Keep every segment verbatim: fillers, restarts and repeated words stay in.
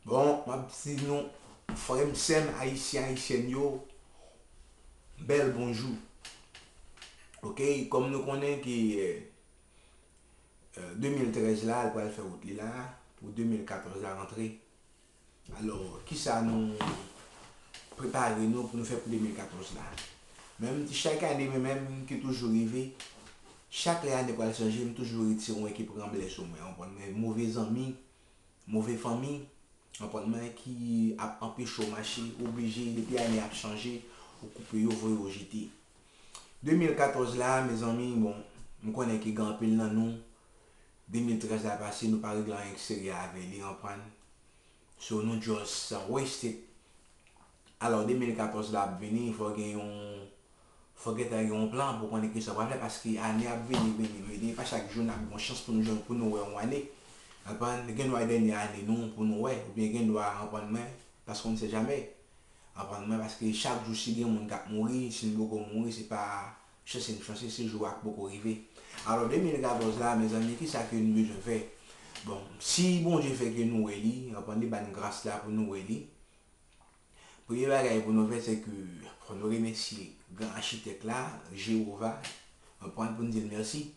Bon, m ap di nou, frè m, sè m, ayisyen, ayisyèn yo, bèl bonjou. Ok, kòm nou konnen ke, eh, eh, de mil trèz la, l pral fè wout li la, pou de mil katòz la rantre. Alò, kisa nou prepare nou pou nou fè pou de mil katòz la? Menm si chak ane, mwen menm ki toujou rive, chak lè ane pral chanje, m toujou retire yon ekip ranblè sou mwen, w konprann mwen, move zanmi, move fanmi, w konprann mwen, ki ap anpeche w mache, oblije, depi ane ap chanje, ou koupe yo, voye yo jete. De mil katòz la, mezanmi, bon, m konnen ke gen anpil nan nou, de mil trèz la pase, nou pa regle anyen ki serye avè li, w konprann? So, nou just, uh, waste it. Alò, de mil katòz la ap vini, fò gen yon, fò gentan gen yon plan pou konnen kisa w pral fè, paske ane ap vini, vini, vini, pa chak jou n ap gen yon chans pou nou jwenn, pou nou wè yon ane. W konprann? Gen dwa dènye ane nou pou nou wè, oubyen gen dwa, w konprann mwen, paske on ne sait jamais. W konprann mwen, paske chak jou si gen moun k ap mouri, si n poko mouri, se pa chans n chanse, se jou a k poko rive. Alò, de mil katòz la, mezanmi, kisa ke nou bezwen fè? Bon, si Bondye fè ke nou wè li, w konprann, li ba n gras la pou nou wè li, premye bagay pou nou fè, se ke fò nou remèsye gran achitèk la, Jewova, w konprann, pou n di l mèsi.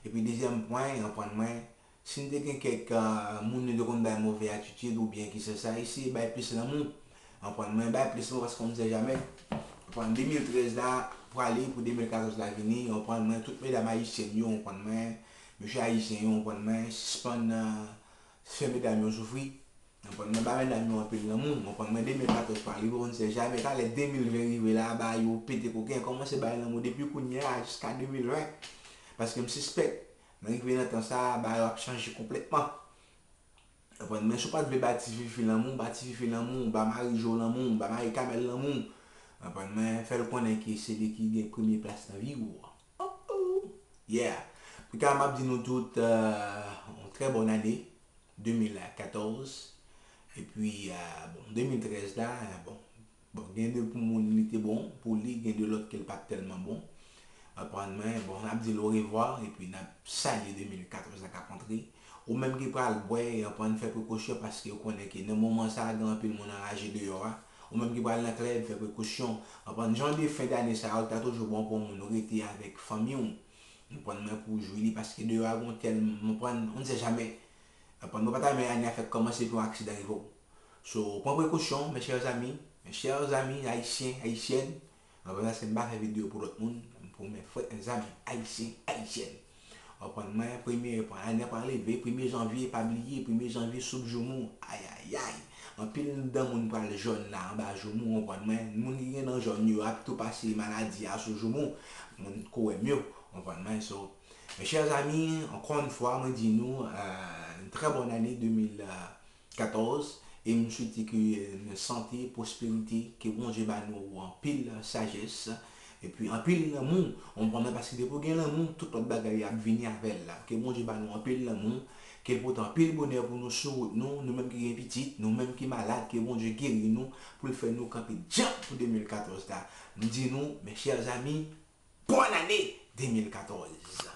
Epi dezyèm pwen, w konprann mwen, si n te gen kèk, ah, moun nou te konn bay move atitid oubyen ki se sa, eseye bay plis lanmou. W konprann mwen, bay plis lanmou paske on ne sait jamais. W konprann, de mil trèz la prale pou de mil katòz la vini, w konprann mwen, tout medam ayisyèn yo, w konprann mwen, mesye ayisyen yo, w konprann mwen, sispann, ah, fè medam yo soufri. W konprann mwen, ba medam yo anpil lanmou. W konprann mwen, de mil katòz pral rive, on ne sait jamais. Talè de mil ven rive la, ba yo pete koken. Kòmanse bay lanmou depi kounye a jiska de mil ven. Paske m sispèk, nan rive nan tan sa a, bagay yo ap chanje konplètman. W konprann mwen, si w pa t vle ba tifi fi lanmou, ba tifi fi lanmou, ba mari Joe lanmou, ba mari Kamèl lanmou. W konprann mwen, fè l konnen ke se li ki gen premye plas nan vi w. Oh, oh. Yeah. Antouka, m ap di nou tout, euh, yon trè bòn ane de mil katòz. Epi, euh, bon, de mil trèz la, euh, bon, bon, gen de pou moun li te bon pou li, gen de lòt ke l pa t tèlman bon. W konprann mwen, bon, n ap di l orevwa, epi n ap salye de mil katòz la k ap antre. Ou menm ki pral bwè, w konprann, fè prekosyon, paske w konnen ke nan moman sa a, gen anpil moun anraje deyò a. Ou menm ki pral nan klèb, fè prekosyon. W konprann, jan de fen dane sa yo, ta toujou bon pou moun rete avèk fanmi w. W konprann mwen, pou w jwi li, paske deyò a gon tèl, w konprann, on ne sait jamais. W konprann, mwen pa ta renmen ane a fèk kòmanse epi yon aksidan rive w. So, pran prekosyon, mes chers amis, mes chers amis, ayisyen, ayisyèn. W konprann, paske m pa fè videyo pou lòt moun, pou men frè, zanmi, ayisyen, ayisyèn. W konprann mwen, premye, ane a pral leve, premye janvye, pa bliye, premye janvye, soup joumou, ayayay. Anpil dan moun pral jòn la, anba joumou, w konprann mwen. Moun ki gen dan jòn yo ap tou pase maladi a sou joumou. Moun kowèm yo, w konprann mwen. So, mes chers amis, encore une fois, mwen di nou, euh, une très bonne année deux mille, euh, katòz, e m swete ke, euh, sante, pwosperite, ke Bondye ba nou anpil sajès, epi anpil lanmou, w konprann mwen, paske depi w gen lanmou, tout lòt bagay ap vini avè l la. Ke Bondye ba nou anpil lanmou, ke l pote anpil bonè pou nou sou wout nou, nou menm ki gen pitit, nou menm ki malad, ke Bondye geri nou, pou l fè nou kanpe djanm pou de mil katòz la. M di nou, mes chers amis, bonne année de mil katòz.